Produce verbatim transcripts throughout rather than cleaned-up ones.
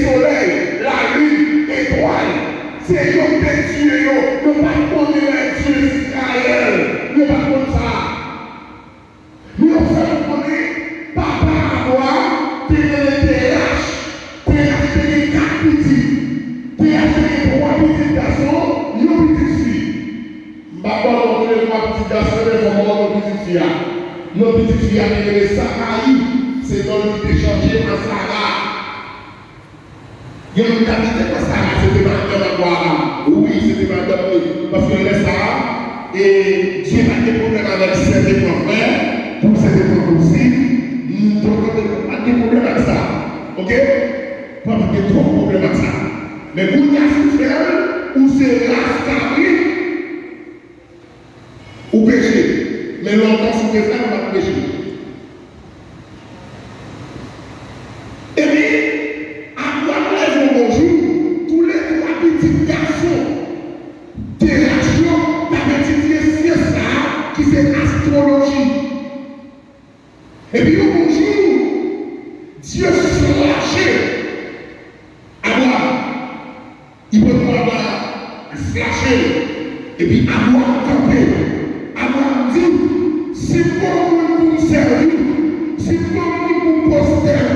Solèy, lalin, etwal. Se yo ki te tiye yo. Yo pa t konnen lè Dye Izrayèl. Yo pa t konn sa. Men yo fè nou konnen papa Abraram te rele Terach. Terach te gen kat pitit. Terach te gen twa pitit gason, yon pitit fi. M pa ba w non tou le twa pitit gason yo, men fò m ba w non pitit fi a. Non pitit fi a te rele Sarayi, se non l ki te chanje an Sara. Gen moun k ap di, "Tèt sa a, se te madanm Abraram." Wi, se te madanm li. Paske lè sa a, e, Dye pa t gen pwoblèm avèk sè te pran frè, pou sè te pran kouzin, donk, pa t gen pwoblèm ak sa. Oke? Pa t gen twòp pwoblèm ak sa. Men kounye a, si w fè l, ou se ras kabrit, ou peche. Men lontan, si w te fè l, ou pa t peche. Epi, Abraram leve yon bon jou, toulètwa pitit gason Terach yo t ap etidye syans sa a ki se astwoloji. Epi yon bon jou, Dye flache Abraram. Li pran bra Abraram, li flache l. Epi Abraram kanpe. Abraram di, "Si m gon moun pou m sèvi, si m gon moun pou m pwostène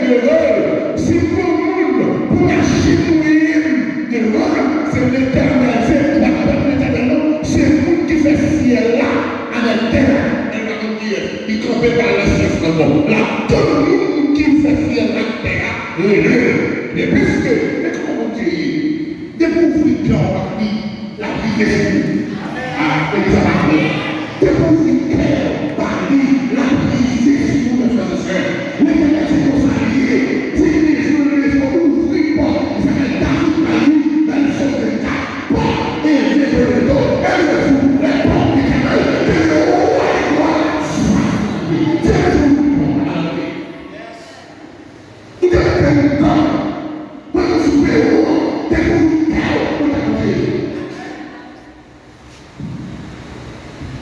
devan l, si m gon moun pou m ajenoule m devan l, se Letènèl, se pa pèp Letènèl non, se moun ki fè syèl la avèk tè a." Èl pa konn kiyès. Li kanpe pral nan syans nan bon. L ap tann moun ki fè syèl ak tè a rele l. Men piske, men kòman Bondye ye? Depi w ouvri kè w ba li, l ap rive sou ou. A, legliz la pa vre. Depi w ouvri kè w ba li, l ap rive sou ou, frè e sè. Letènèl se konsa li ye. Si li bezwen l, li bezwen ouvri pòt. Se sa k fè David bay li nan Sòm vennkat. Pòt e vye toledo, e le jou, le pòt Letènèl, ke le roi des rois, Dye bezwen ouvri pòt la. Ou te rete lontan, pandan sou peron an, dekouvri kè w, ou te kote.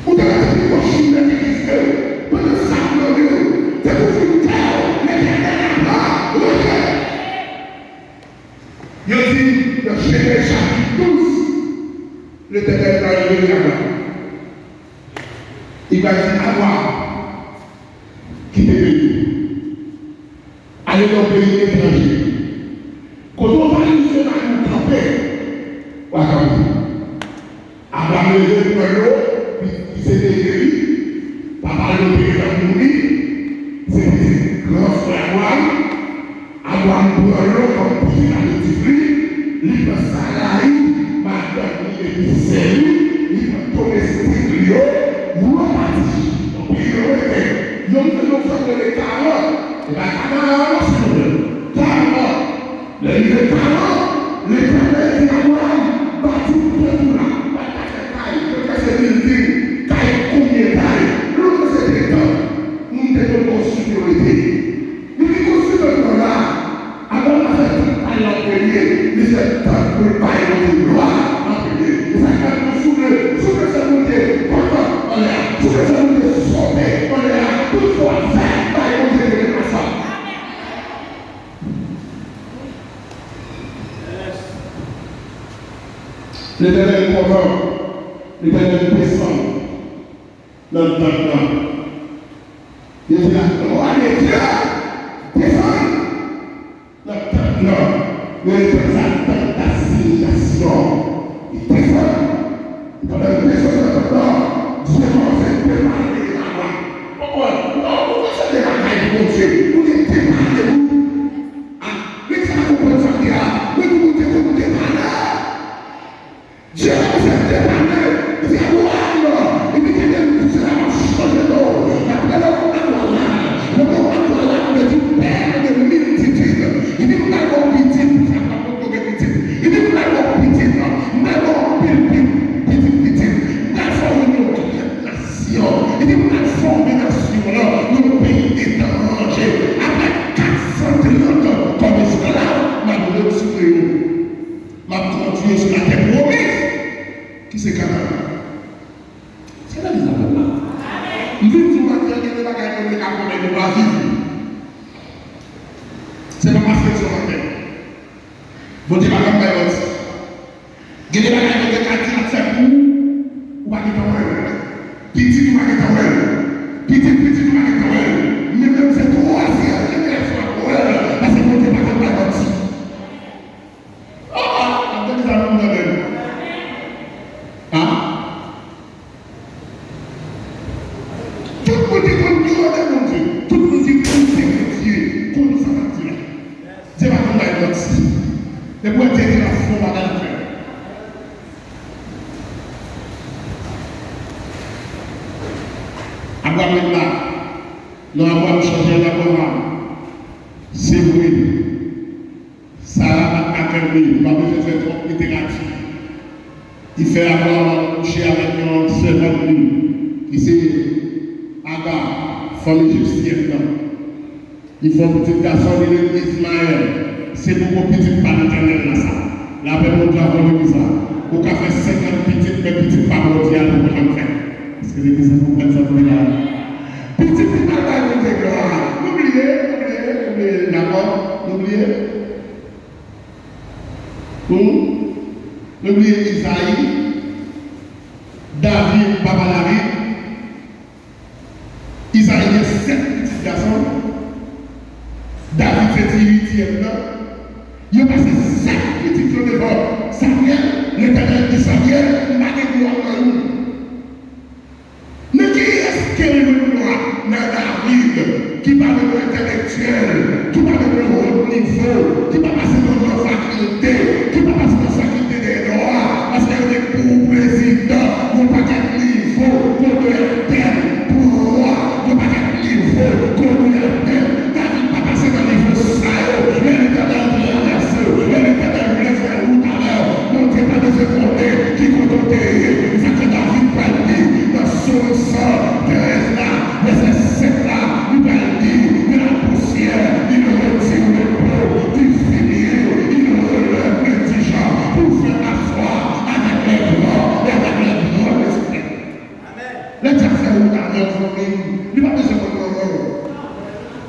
Ou te rete pi pwòch nan legliz ke w, pandan sa w nan men w, dekouvri kè w, Letènèl ap ranje. Yo di nan Jenèz chapit douz, Letènèl pral revele Abraram. Li pral di, "Abraram, kite peyi w, ale nan yon peyi etranje. Kote w va rive, w a kanpe." Abraram leve l pran Lot, ki se nevye li, papa Lot te gentan mouri, se pitit gran frè Abraram. Abraram pran Lot kòm pitit adoptif li, li pran Sarayi, madanm li epi sè li, li pran domestik li yo, yo pati. Donk, peyi yo rete. Yo rive nan yon zòn rele Karan. E pa Kanaan non, silvouplè. Karan. Lè rive Karan, Letènèl di Abraram, "Bati tant ou la, ou pa ta fè kay, kote se bilding, kay konbyen etay, lontan se te tant, moun te konn konstwi pou yo rete." Li vin konstwi tant lan la, Abraram pa fè tant pa l an premye, li fè tant pou l bay Bondye glwa an premye. E sa k fè nou soulve, soulve sè Bondye, kontan anlè a, soulve sè Bondye, sote anlè a, tout sa w ap fè, bay Bondye premye plas la. Letènèl kontan, Letènèl desann nan tant lan. Li di, "La gloire de Dieu desann nan tant lan." Men li fè sa, tant dasinyasyon. Li desann. Pandan l desann nan tant lan, Dye kòmanse depale Abraram. Konprann? Ou pa, ou pa fè de bagay pou Bondye, Bondye depale ou. A, men sa konprann sa m di a, men pou Bondye konn depale. Dye kòmanse depale, li di, "Abraram, epi kenbe m, se la m ap chanje non w." L ap rele w Abraram. Le mot Abraram vle di père de multitude. Li di, "M pral ba w pitit, pou sa pa konn gen pitit." Li di, "M pral ba w pitit, m pral ba w anpil pitit, pitit, pitit. M pral fè w vin yon gran nasyon." Li di, "M pral fòme nasyon an, yon peyi Bondye pa konn bay manti. Gen de bagay Bondye ka di l ap fè pou ou, ou pa gentan wè l. Pitit ou pa gentan wè l. Pitit pitit ou pa gentan wè l. Men menm se twazyèm jenerasyon ap wè l, paske Bondye pa konn bay manti. Ah, ah, ap tande sa menm nan menm. Ah. Tout moun ki konn pi ode Bondye, tout moun ki konn se Bondye, konn sa l ap di la. Dye pa konn bay manti. Depi w wè Dye di l ap fè yon bagay, l ap fè l. Abraram la, non Abraram chanje an Abraram. Se vre. Sara pa t ka kenbe, li pa bezwen fè twòp literati. Li fè Abraram kouche avèk yon sèvant li, ki se Aga, fanm ejipsyèn nan. Li fè yon pitit gason, li rele Izmayèl. Se poko pitit pa Letènèl la sa. Lapè Bondye avè w legliz la. Ou ka fè senkant pitit, men pitit pa Bondye a poko janm fèt. Èske legliz la konprann sa m di la? Pitit ki pa bay Bondye glwa. Nou bliye, nou bliye, nou bliye, dakò? Nou bliye. Hmm? Nou bliye Izayi, David, papa David. Izayi gen sèt pitit gason. David se ti uityèm nan. Yo pase sèt pitit yo devan Samyèl. Letènèl di Samyèl, m pa gen glwa nan youn. Men kiyès ke l jwenn glwa? Nan David, ki pa menm entèlektyèl, ki pa menm wòt nivo, ki pa pase nan yon fakilte, ki pa pase nan fakilte dè dwa, paske yo te pou prezidan yon pakèt nivo kote Atèn, pou wa yon pakèt nivo kote Atèn. David pa pase nan nivo sa yo, men Letènèl travèse w, men Letènèl vle fè wout avè w. Bondye pa bezwen konnen ki kote w te ye. Sa ke David pral di nan Sòm san trèz la, vèsè sèt la, li pral di, de la poussière, il retire le peu, il finit, il relève l'indigent, pour faire asseoir avec les grands et avec les grands esprits. Lè dyab fè wout avè w, zanmi m, li pa bezwen konn manman w.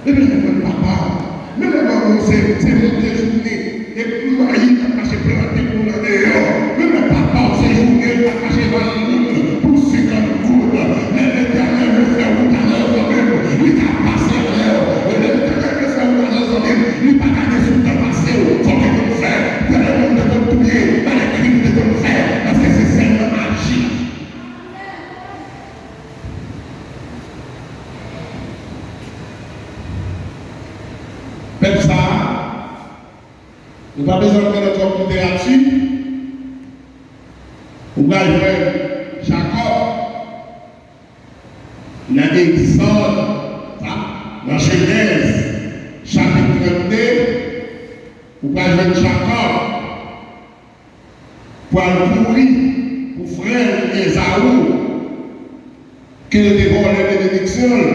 Li bezwen konn papa w. Menm lè manman w se, se move jounen, epi mayi k ap mache plante pou w nan deyò. Menm lè papa w se jounen l t ap mache vann moun pou senkant goud. Lè Letènèl vle fè wout avè w, zanmi m, li ka pase avè w. E lè Letènèl vle fè wout avè w, zanmi m, li pa gade sou tan pase w, sa w te konn fè, tèl moun te konn touye, bagay krim te konn fè, paske se sèlman aji. Pèp sa a, nou pa bezwen antre nan twòp literati. Ou pral jwenn Jakòb nan Egzòd, sa, nan Jenèz, chapit trannde, ou pral jwenn Jakòb pral kouri pou frè l Ezaou, ke l te vòlè benediksyon l.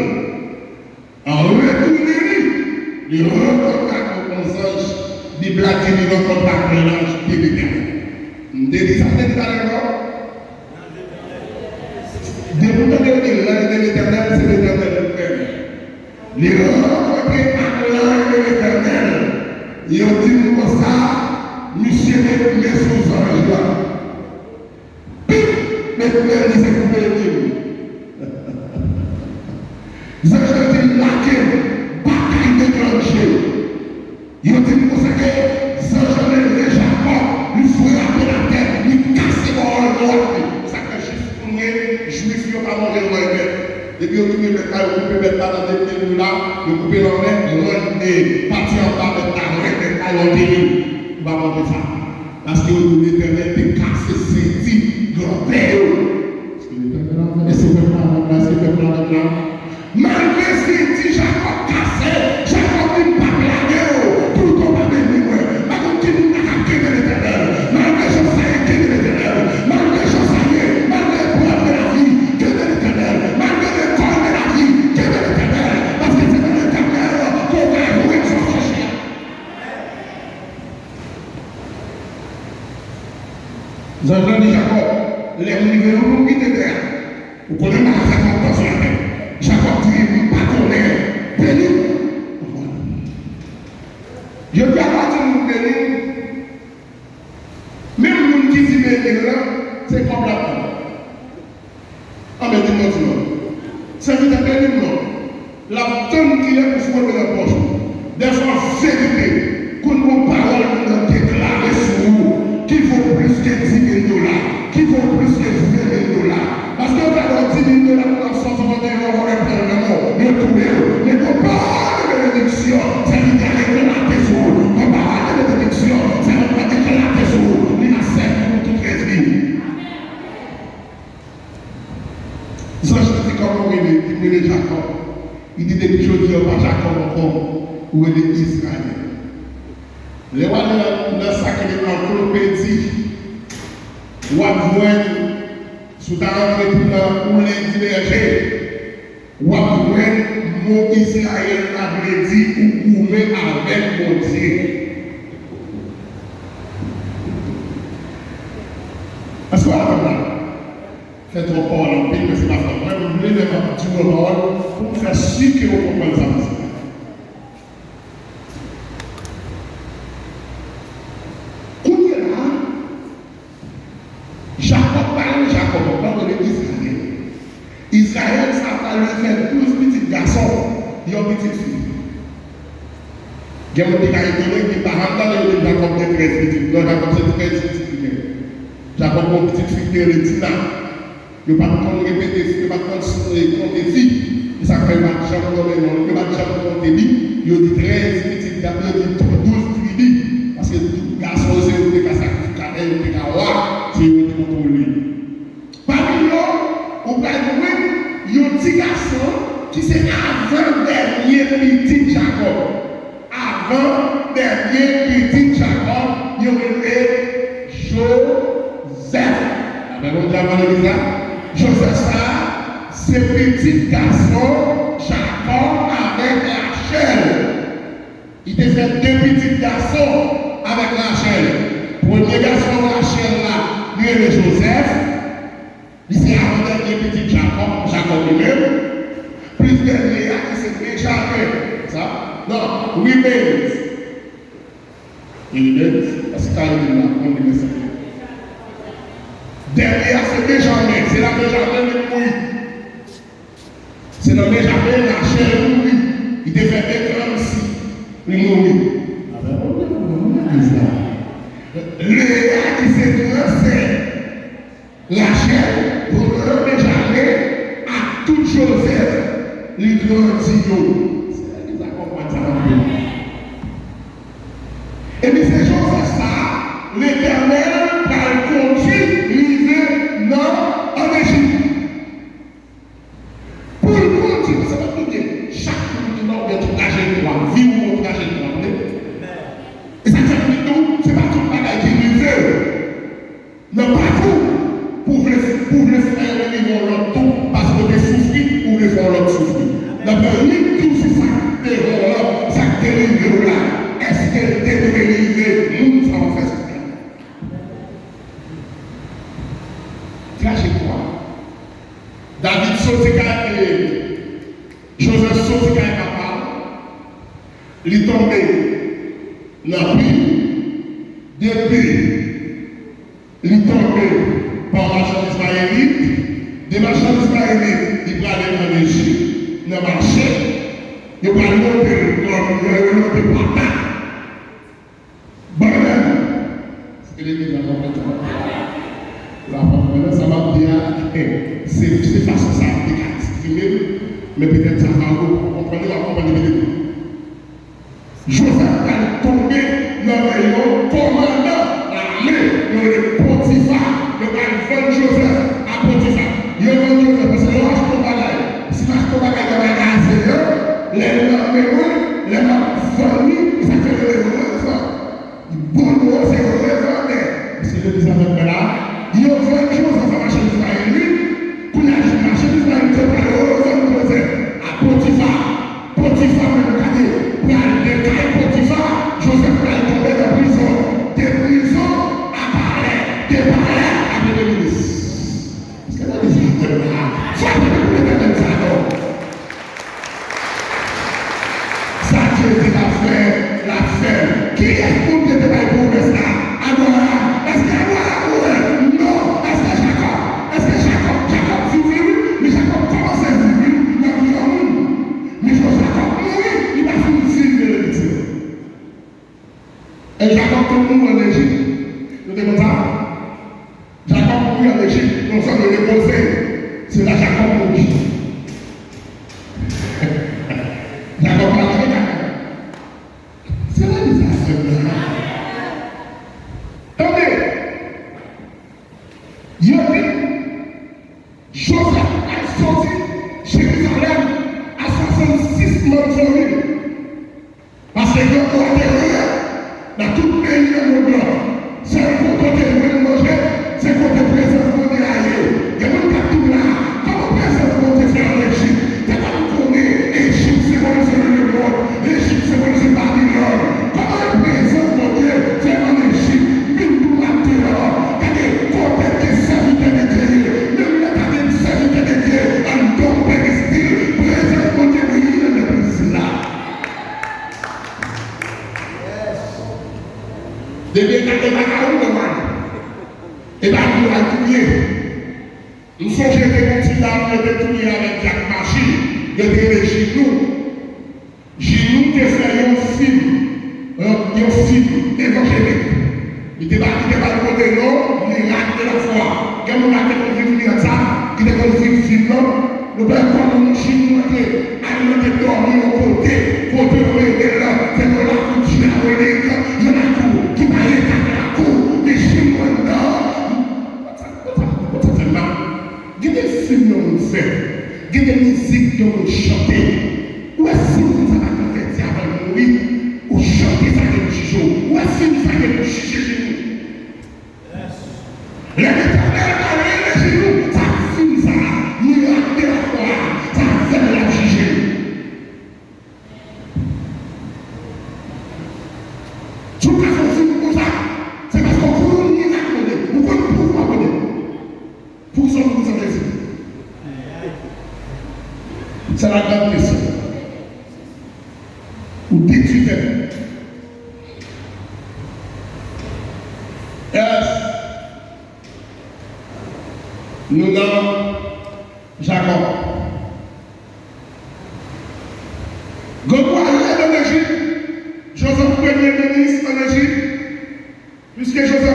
An retounen li, li rankontre ak yon zanj. Bib la di li rankontre ak yon zanj de Letènèl. M te di sa, m te di talè, non? Depi w tande yo di, l nan de Letènèl, se Letènèl li menm. Li rankontre ak lanj de Letènèl. Yo di m konsa, misye met men sou zanj la. Pip! Met men li se pou beni m. Zanj la di l lage m, batay deklanche. Yo di m konsa ke zanj la leve Jakòb, li frape l atè, li kase bò dwat li. Sa k fè jis kounye, Jwif yo pa manje lòy bèt. Depi yo touye bèt la, yo koupe bèt la nan de pye, nou la, yo koupe l anlè, rann de pati anba bèt la, rann bèt la, yo teni. Ou pa manje sa. Paske yo di Letènèl te kase senti granpè yo. Èske Letènèl avè, èske pèp la avè m la, èske pèp la avè m la? Malgre senti Jakòb kase, Jakòb di, m p ap lage w, poutan w pa beni mwen. M pa konn ki moun la k ap kenbe Letènèl. Malgre jan sa ye, kenbe Letènèl. Malgre jan sa ye, malgre eprèv de lavi, kenbe Letènèl. Malgre lekòl de lavi, kenbe Letènèl. Paske se nan Letènèl ke w ka jwenn sa w chèche a. Zanj lan di Jakòb, lè m rive, nou pou m kite tè a. Ou konnen m pa ka fè twòp tan sou latè. Jakòb di, m pa konnen. Beni m. Jodi a, lè w di moun beni m, ki vo plis ke ven mil dola. Paske yo ka ba w di mil dola pou w ap sòti kote yo vòlè pran nan men w, yo touye w. Men gon pawòl de benediksyon, sèvitè a, l eklate sou ou. Gon pawòl de benediksyon, sèvitè a, l eklate sou ou. Li va sèvi w pou tout rès vi w. Zanj la di, "Kòman w rele?" Li di, "M rele Jakòb." Li di, "Depi jodi a, w pa Jakòb ankò, ou rele Izrayèl." Lè w ale nan, nan sa ki rele anklopedi, w ap jwenn, si w ta rantre tou nan Ou Lendi Bèje, w ap jwenn mo Izrayèl la vle di ou goumen avèk Bondye. Èske w avè m la? Fè twòp pawòl anpil, men se pa fòt mwen. M vle lè m ap di yon pawòl pou m fè si ke w konprann sa m di. Kounye la, Jakòb pa rele Jakòb ankò, l rele Izrayèl. Izrayèl sa a pral fè douz pitit gason, yon pitit fi. Gen moun ki ka etone, ki pa janm tande yo di Jakòb gen trèz pitit. Non, Jakòb se trèz pitit li gen. Jakòb gen yon pitit fi ki rele Dina. Yo pa t konn repete fi, yo pa t konn, eh, konte fi. Se sa k fè yo pa t janm nonmen non, yo pa t janm konte li. Yo di trèz pitit, yo di douz tribi. Paske tout gason yo se yo ki te ka sakrifikatè, yo ki te ka wa, se yo ki te kontwole. Pami yo, ou pral jwenn yon ti gason ki se avan dènye pitit Jakòb. Avan dènye pitit Jakòb, yo rele Jozèf. Amen, Bondye avan legliz la. Jozèf sa a, se pitit gason Jakòb avèk Rachèl. Li te fè de pitit gason avèk Rachèl. Premye gason Rachèl la, li rele Jozèf. Li se avan dènye pitit Jakòb, Jakòb li menm, plis dènye a ki se Benjamen. Sa? Non, Ribens. Ribens, paske ka Ribens la, konn Ribens la. Dènye a se Benjamen, se nan Benjamen li mouri. Se nan Benjamen Rachèl mouri. Li te fè de trann si li mouri. Leya ki se gran sè Rachèl pran Benjamen ak tout Jozèf li grandi yo. Se legliz la konprann sa anpil. Epi se Jozèf sa a, Letènèl pral kondui rive nan, ann Ejip. Pou l kondui, paske pa bliye, chak moun ki la ou gen trajektwa, vi w gon trajektwa, tande. E sa k fè m di nou, se pa tout bagay ki rive w nan pati w pou w vle, pou w vle fè yo rive yon lòt tou, paske w te soufri, ou vle fè yon lòt soufri. Nan peyi tou, se sa k te rive w lan, sa k te rive w la, èske l te dwe rive moun sa w fè soufri? Trajektwa. David soti kay, e, Jozèf soti kay papa l, li tonbe nan pi, depi li tonbe pa machann Izmayelit, de machann Izmayelit, li prale ann Ejip, nan mache, yo pral note l kòm, yo note papa. Bannann! Se legliz la konprann sa m ap di a. La konprann sa m ap di a. Se, se fason sa a m te ka eksprime m, men petèt sa pa ou konprann li, w ap konprann li petèt. Jozèf pral tonbe nan men yon kòmandan lame, yo rele Potifa. Yo pral vann Jozèf a Potifa. Yo vann Jozèf, paske lè w achte yon bagay, si m achte yon bagay nan magazen an, lè l nan men mwen, lè m ap vann li, e sa k fè yo rele revann. Bon mo se revandè. Èske legliz la fèk la? Yo vann Jozèf a machann Izmayelit. Kounye a, machann Izmayelit yo pral revann Jozèf a Potifa. Potifa menm, gade, pral de kay Potifa, Jozèf pral tonbe nan prizon. De prizon a palè, de palè a premye minis. Èske legliz la fèk la? Frape men pou Letènèl sa non. Sa Dye di l ap fè, l ap fè l. Kiyès Bondye te bay pwomès la? Abraram. Èske Abraram mouri? Non. Èske Jakòb? Èske Jakòb? Jakòb viv li, wi. Men Jakòb kòmanse viv li nan granmoun. Men Jakòb mouri, li pa fin viv benediksyon. E Jakòb te mouri ann Ejip. Nou te konn sa? Jakòb mouri. An Ejip, yon zanmi repoze, se la Jakòb mouri. Jakòb pa lage Jakòb. Se la li sa sèlman. Tande, yo di Jozèf pral soti Jerizalèm a swasannsis manm fanmi l. Paske gran kò a te rele nan tout peyi nan mond lan. Sèl kote w te jwenn manje, se kote prezans Bondye a ye. Gen moun k ap di m la, kòman prezans Bondye fè ann Ejip? Te konn konnen Ejip senbolize lemonn, Ejip senbolize Babilòn. Kòman prezans Bondye fè ann Ejip vin tou ap deyò? Gade kote ke sèvitè de Dye ye. Menm lè pa gen sèvitè de Dye anndan yon peristil, prezans Bondye briye anndan peristil la. Depi e pa, e pa kay ou w al. E pa kay ou w al touye. M sonje te gen yon ti dam yo te touye avèk djak maji, yo te rele Jinou. Jinou te fè yon fim, yon, yon fim evanjelik. Li te ba, li te ba l kote non, Mirak de la Fwa. Gen moun la ki te konn viv Mirak sa, ki te konn viv fim nan. Nou pa wè kòman yon Jinou antre, al nan te dòmi yon kote, kote yo mete l la, se yon lakou dyabolik, yon lakou ki pa gen kat lakou, men Jinou anndan. Ou sa, ou sa, ou sa fè m mal. Gen de fim yon moun fè, gen de mizik yon moun chante. Ou wè si moun sa pa konvèti avan l mouri, ou chante sa gen pou jije w. Ou wè fim sa gen pou jije Jinou. Lè Letènèl pale, Jinou, sa fim sa, Mirak de la Fwa, sa avè l l ap jije. Si w ka fè yon fim konsa, se paske w konn mirak Bondye, ou konn pouvwa Bondye. Poukisa w konn sa Jezi? Se la gran kesyon. Ou detwi tèt ou. Yes. Nou nan Jakòb. Gangou a rèd ann Ejip. Jozèf premye minis ann Ejip. Piske Jozèf